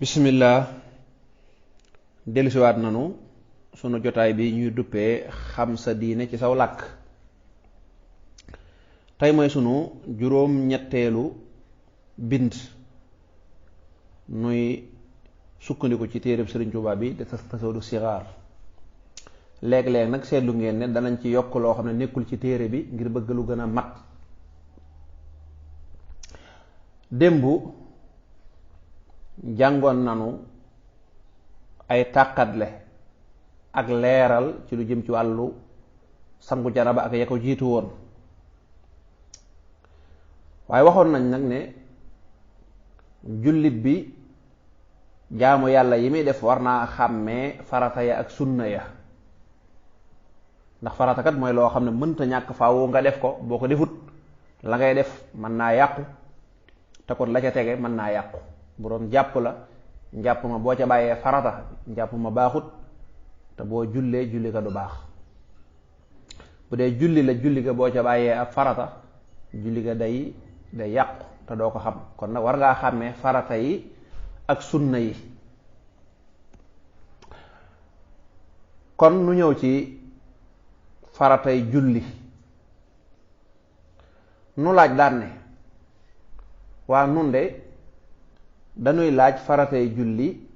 bismillah dellusiwaat nanu sunu jotaay bi ñuy duppee xam sa diine ci saw làkk. tey mooy sunu juróom ñetteelu bind nuy sukkandiku ci téereb Sëriñ Tuubaa bi de tasawudu sixaar. léeg-léeg nag seetlu ngeen ne danañ ci yokk loo xam ne nekkul ci téere bi ngir bëgg lu gën a mat. démb jàngoon nanu ay tàqatle ak leeral ci lu jëm ci wàllu sangu janaba ak ya ko jiitu woon, waaye waxoon nañ nag ne jullit bi jaamu yàlla yi muy def war naa xàmmee farata ya ak sunna ya, ndax farata kat mooy loo xam ne mënta ñàkk faawu nga def ko. boo ko defut la ngay def mën naa yàqu, te kon la ca tege mën naa yàqu. bu doon jàpp la, njàpp ma boo ca bàyyee farata njàpp ma baaxut, te boo jullee julli ga du baax. bu dee julli la, julli ga boo ca bàyyee ab farata julli ga day yàqu te doo ko xam. kon nag war ngaa xàmmee farata yi ak sunna yi. kon nu ñëw ci faratay julli. nu laaj daan ne waa nun de dañuy laaj faratay julli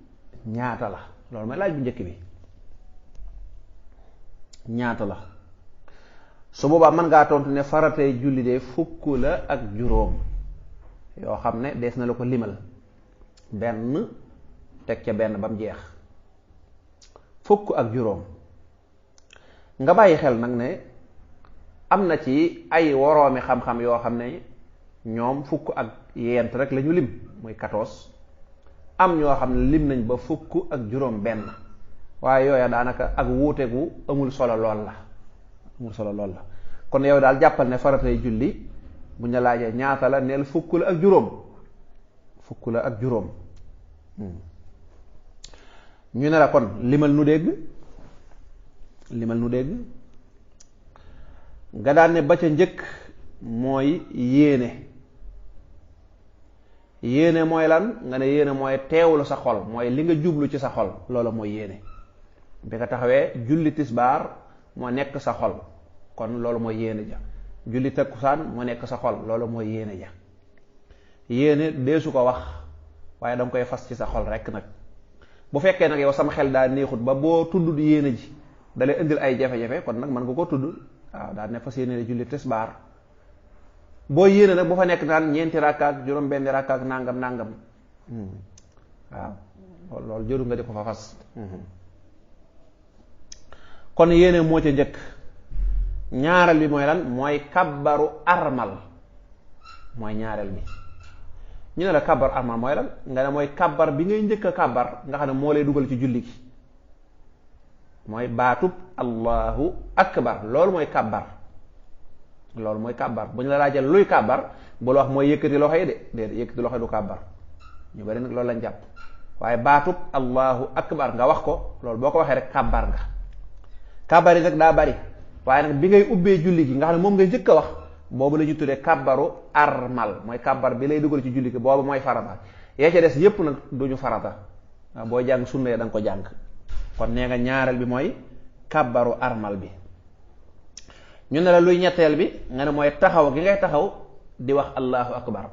ñaata la. loolu mooy laaj bu njëkk bi, ñaata la. su boobaa mën ngaa tontu ne faratay julli de fukk la ak juróom yoo xam ne dees na la ko limal benn teg ca benn ba mu jeex, fukk ak juróom. nga bàyyi xel nag ne am na ci ay woroomi xam-xam yoo xam ne ñoom fukk ak yent rek lañu lim muy 14. am ñoo xam ne lim nañ ba fukk ak juróom benn, waaye yooya daanaka ak wuute gu amul solo lool la. kon yow daal jàppal ne faratay julli bu ñu laajee ñaata la neel fukk la ak juróom. fukk la ak juróom. ñu ne la kon limal nu dégg nga daan ne ba ca njëkk mooy yéene. yéene mooy lan? nga ne yéene mooy teewlu sa xol, mooy li nga jublu ci sa xol, loolu mooy yéene. bi nga taxawee julli tisbaar moo nekk sa xol, kon loolu mooy yéene ja. julli takkusaan moo nekk sa xol, loolu mooy yéene ja. yéene deesu ko wax, waaye danga koy fas ci sa xol rekk nag. bu fekkee nag yow sama xel daa neexut ba boo tudd yéene ji dalay indil ay jafe-jafe, kon nag mën nga ko tudd. waaw daal ne fas yéene julli tisbaar. boo yéene nag bu fa nekk naan ñeenti rakkaak juróom benn rakkaak nangam. waaw loolu jëru nga di ko fa fas. kon yéene moo ca njëkk. ñaareel bi mooy lan? mooy kabbaru armal mooy ñaareel bi. ñu ne la kabbaru armal mooy lan? nga ne mooy kabbar bi ngay njëkk a kabbar nga xam ne moo lay dugal ci julli gi, mooy baatub allahu akbar. loolu mooy kabbar. bu ñu la laajee luy kabbar bul wax mooy yëkkati loxo yi de déedéet, yëkkati loxo yi du kabbar. ñu bari nag loolu lañ jàpp, waaye baatub allahu akbar nga wax ko, loolu boo ko waxee rek kabbar nga. kabbar yi nag daa bari, waaye nag bi ngay ubbee julli gi nga xam ne moom ngay njëkk a wax, boobu la ñu tuddee kabbaru armal, mooy kabbar bi lay dugal ci julli gi, boobu mooy farata. yee ca des yépp nag duñu farata. waaw booy jàng sunna ya da nga ko jàng. kon nee nga ñaareel bi mooy kabbaru armal bi. ñu ne la luy ñetteel bi nga ne mooy taxaw gi ngay taxaw di wax allahu akbar.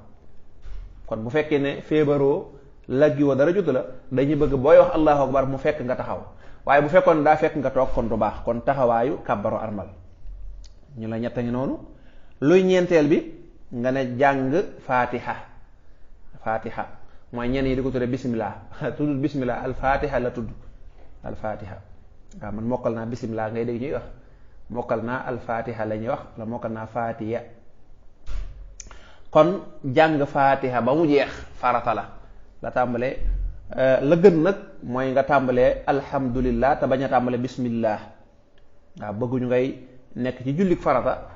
kon bu fekkee ne feebaroo laggiwoo dara jotu la, dañuy bëgg booy wax allahu akbar mu fekk nga taxaw, waaye bu fekkoon daa fekk nga toog kon du baax. kon taxawaayu kabbaru armal. ñu la ñett ngi noonu. luy ñeenteel bi nga ne jàng fatiha mooy ñenn yi di ko tudde bismillah tuddul bismillah al fatiha la tudd. al fatiha waaw man mokkal naa bismillah ngay dégg ñuy wax, mokkal naa al fatiha la ñuy wax, la mokkal naa fatiha. kon jàng fatiha ba mu jeex farata la tàmbalee. la gën nag mooy nga tàmbalee alhamdulillah te bañ a tàmbalee bismillah. waaw bëgguñu ngay nekk ci jullik farata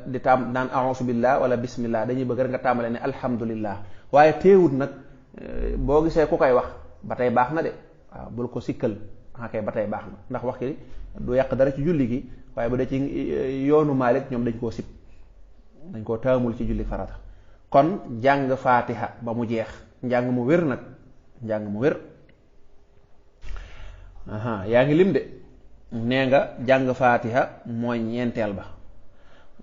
di naan a'uuzu billah wala bismillah. dañuy bëgg rek nga tàmbalee ne alhamdulillah. waaye teewut nag boo gisee ku koy wax ba tey baax na de. waaw bul ko sikkal kay ba tey baax na, ndax wax ki du yàq dara ci julli gi, waaye bu dee ci yoonu Maalik ñoom dañ koo sib, dañ koo taamul ci julli farata. kon jàng faatiha ba mu jeex njàng mu wér nag njàng mu wér. yaa ngi lim de nee nga jàng faatiha mooy ñeenteel ba.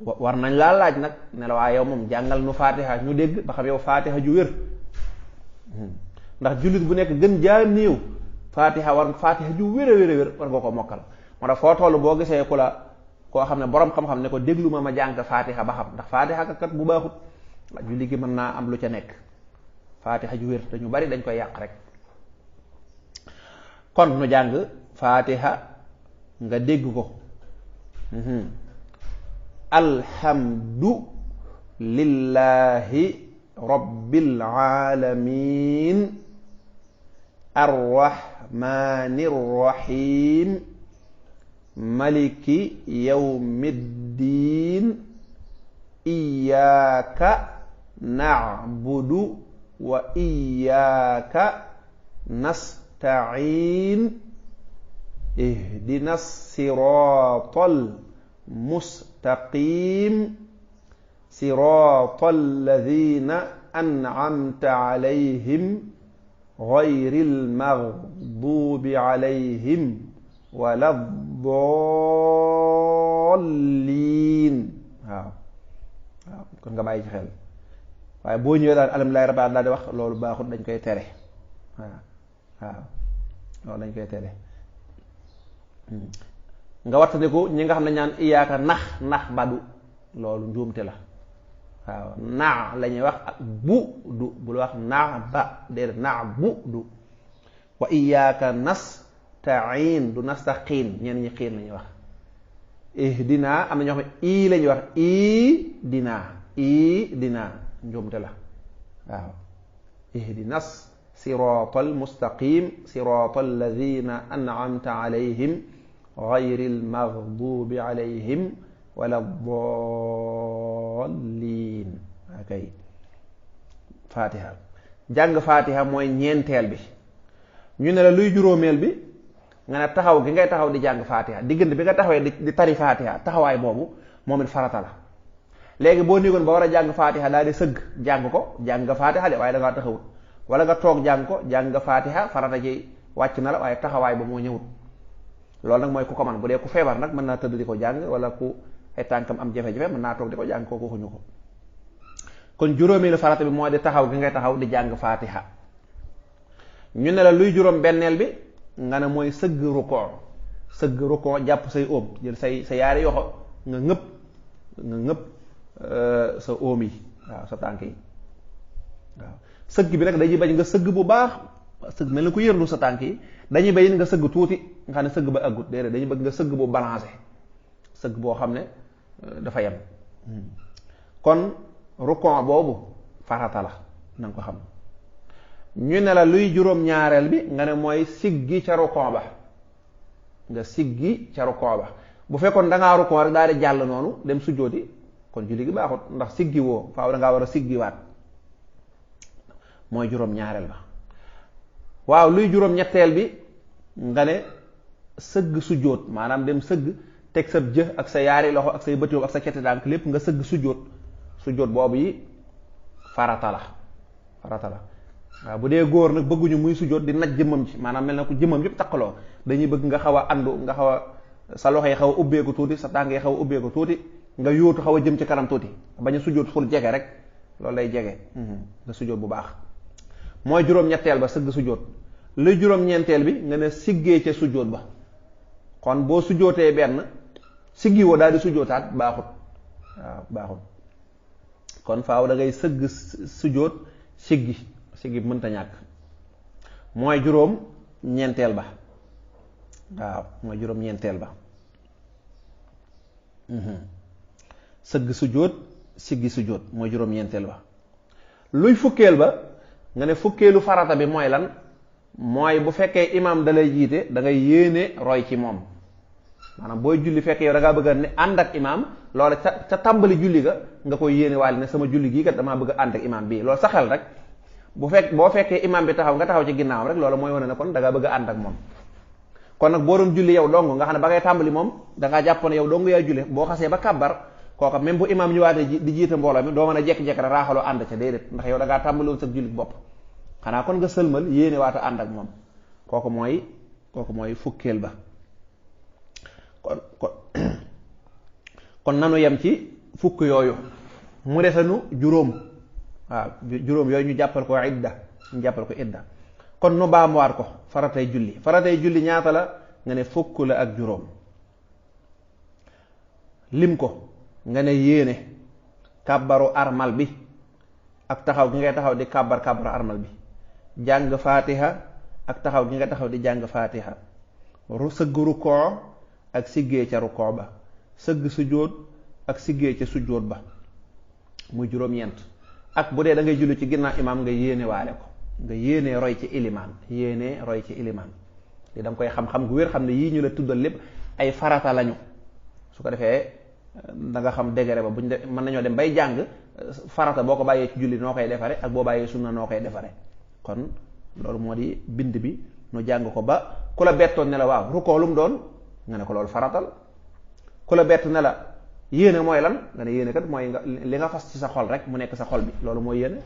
war nañ laa laaj nag ne la waa yow moom jàngal nu faatiha ñu dégg ba xam yow faatiha ju wér. ndax jullit bu nekk gën jaa néew faatiha ju wér a wér war nga ko mokkal. moo tax foo toll boo gisee koo xam ne borom xam-xam ne ko déglu ma jàng faatiha ba xam ndax faatiha kat bu baaxut julli gi mën naa am lu ca nekk. faatiha ju wér te ñu bari dañ koy yàq rek. kon nu jàng faatiha nga dégg ko. alhamdu lillahi rabbil alamin arrahmani rrahim maliki yawmiddin iyyaka na'budu wa iyyaka nasta'in ihdinas siratal mustaqim siratal ladhina an'amta alayhim ghayril maghdubi alayhim waladdallin. waaw kon nga bàyyi ci xel waaye boo ñëwee daal alhamdulillahi rabbil alamin daal di wax loolu baaxut dañ koy tere. waaw loolu dañ koy tere. nga wattandiku ñi nga xam ne ñaan iyaaka nax badu loolu njuumte la. waaw naa la ñuy wax ak bu du bul wax naa ba déedéet naa bu du. wa iyaaka nastain du nastaqiin ñenn ñi xiin la ñuy wax. ihdina am na ñoo xam ne ii la ñuy wax ii dinaa njuumte la. waaw ihdinas siratal mustaqim siratal ladina an'amta alayhim ghayril maghdubi alayhim wala dallin. akay fatiha jàng fatiha mooy ñeenteel bi. ñu ne la luy juróomeel bi nga ne taxaw gi ngay taxaw di jàng fatiha diggante bi nga taxawee di tari fatiha taxawaay boobu moom it farata la. léegi boo néegoon ba war a jàng fatiha daal di sëgg jàng ko jàng nga fatiha de waaye da ngaa taxawut wala nga toog jàng ko jàng nga fatiha farata ji wàcc na la waaye taxawaay ba moo ñëwut. loolu nag mooy ku ko man bu dee ku feebar nag mën naa tëdd di ko jàng wala ku ay tànkam am jafe-jafe mën naa toog di ko jàng kooku waxuñu ko. kon juróomeelu farata bi mooy di taxaw gi ngay taxaw di jàng fatiha. ñu ne la luy juróom benneel bi nga ne mooy sëgg rukkoo jàpp say óom jël sa yaari yoxo nga ngëpp sa óom yi waaw sa tànk yi waaw sëgg bi nag dañuy bañ nga sëgg bu baax sëgg mel ni ku yërlu sa tànk yi dañuy bañ nga sëgg tuuti nga xam ne sëgg ba àggut déedéet dañuy bëgg nga sëgg bu balancé sëgg boo xam ne dafa yem. kon rukkoo boobu farata la na nga ko xam. ñu ne la luy juróom ñaareel bi nga ne mooy siggi ca rukkoo ba nga siggi ca rukkoo ba bu fekkoon dangaa rukkoo rek daal di jàll noonu dem sujjóoti kon julli gi baaxut ndax siggi woo faaw dangaa war a siggiwaat mooy juróom ñaareel ba. waaw luy juróom ñetteel bi nga ne sëgg sujjóot maanaam dem sëgg teg sa jë ak sa yaari loxo ak say bët ak sa ceti dànk lépp nga sëgg sujjóot boobu yi farata la. waaw bu dee góor nag bëgguñu muy sujjóot di naj jëmmam ci maanaam mel na ko jëmmam yëpp takkaloo dañuy bëgg nga xaw a andu nga xaw a sa loxo yi xaw a ubbeeku tuuti sa tànk yi xaw a ubbeeku tuuti nga yóotu xaw a jëm ci kanam tuuti bañ a sujjóot ful jege rek loolu lay jege nga sujjóot bu baax mooy juróom-ñetteel ba sëgg sujjóot. luy juróom-ñeenteel bi nga ne siggee ca sujjóot ba kon boo sujjóotee benn siggi woo daal di sujjóotaat baaxut waaw baaxut kon faaw da ngay sëgg sujjóot siggi bi mënta ñàkk mooy juróom ñeenteel ba waaw mooy juróom ñeenteel ba sëgg sujjóot siggi sujjóot mooy juróom ñeenteel ba. luy fukkeel ba nga ne fukkeelu farata bi mooy lan mooy bu fekkee imaam da lay jiite da ngay yéene roy ci moom maanaam booy julli fekkee yow da ngaa bëgg a ne ànd ak imaam loola ca tàmbali julli ga nga koy yéene waale ne sama julli gii kat damaa bëgg a ànd ak imaam bii loolu sa xel rek boo fekkee imaam bi taxaw nga taxaw ci ginnaawam rek loolu mooy wane ne kon da ngaa bëgg a ànd ak moom. kon nag boo doon julli yow dong nga xam ne ba ngay tàmbali moom da ngaa jàpp ne yow dong yaay julli boo xasee ba kàbbar kooka même bu imaam ñëwaatee di jiite mbooloo mi doo mën a jekk-jekk rek raaxaloo ànd ca déedéet ndax yow da ngaa tàmbali woon sa julli bopp xanaa kon nga sëlmal yéene waata ànd ak moom kooku mooy fukkeel ba kon nanu yem ci fukk yooyu mu desanu juróom waaw juróom yooyu ñu jàppal ko idda kon nu baamuwaat ko faratay julli ñaata la nga ne fukk la ak juróom lim ko nga ne yéene kàbbaru armal bi ak taxaw gi ngay taxaw di kàbbaru armal bi jàng faatiha ak taxaw gi nga taxaw di jàng faatiha sëgg rukkoo ak siggee ca rukkoo ba sëgg sujjóot ak siggee ca sujjóot ba muy juróom-ñeent ak bu dee da ngay julli ci ginnaaw imaam nga yéene waale ko nga yéene roy ci ilimaan li da nga koy xam-xam gu wér xam ne yii ñu la tuddal lépp ay farata lañu su ko defee da nga xam degré ba buñ mën nañoo dem bay jàng farata boo ko bàyyee ci julli noo koy defare ak boo bàyyee sunna noo koy defare kon loolu moo di bind bi nu jàng ko ba ku la bettoon ne la waaw rukkoo lu mu doon nga ne ko loolu faratal ku la bett ne la yéene mooy lan nga ne yéene kat mooy li nga fas ci sa xol rek mu nekk sa xol bi loolu mooy yéene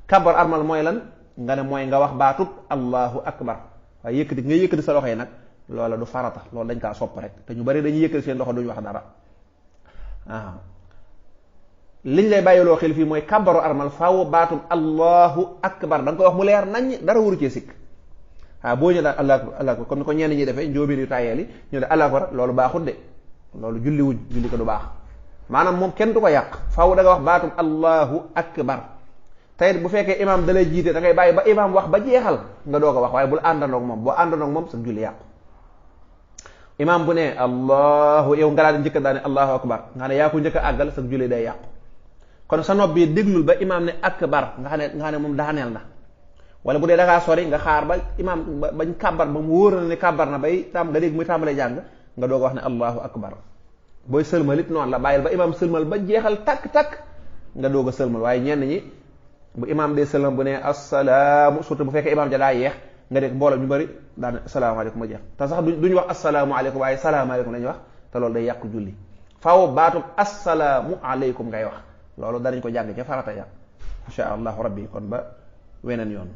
kàbbar armal mooy lan nga ne mooy nga wax baatub allahu akbar waaye yëkkati sa loxo yi nag loola du farata loolu dañ kaa sopp rek te ñu bari dañuy yëkkati seen loxo duñu wax dara waaw liñ lay bàyyiloo xel fii mooy kàbbaru armal faaw baatub allahu akbar da nga koy wax mu leer nañ dara waru cee sikk waaw boo ñu daan allahu akbar comme ni ko ñenn ñi defee njóobeen yu tàyyeel yi ñu ne allahu akbar loolu baaxut de loolu julli ko du baax maanaam moom kenn du ko yàq faaw da nga wax baatub allahu akbar tey bu fekkee imaam da lay jiite da ngay bàyyi ba imaam wax ba jeexal nga doog a wax waaye bul àndandoog moom boo àndandoog moom sa julli yàqu imaam bu ne allahu yow nga daal di njëkk daane allahu akbar nga ne yaa ko njëkk a àggal sa julli day yàqu kon sa nopp bi déglul ba imaam ne akbar nga xam ne moom daaneel na wala bu dee da ngaa sori nga xaar ba imaam bañ kàbbar ba mu wóor na ne kàbbar na bay tam nga dégg muy tàmbalee jàng nga doog a wax ne allahu akbar booy sëlmal it noonu la bàyyil ba imaam sëlmal ba jeexal takk nga doog a sëlmal waaye ñenn ñi bu imaam dee sëlmal bu ne assalaamu surtout bu fekkee imaam ja daa yeex nga dégg mbooloo ñu bari daan asalaamaaleykum ma jeex te sax duñu wax asalaamaaleykum waaye salaamaaleykum lañuy wax te loolu day yàqu julli faaw baatub assalaamu aleykum ngay wax loolu danañ ko jàng ca farata ya insha allahu rabbi kon ba weneen yoon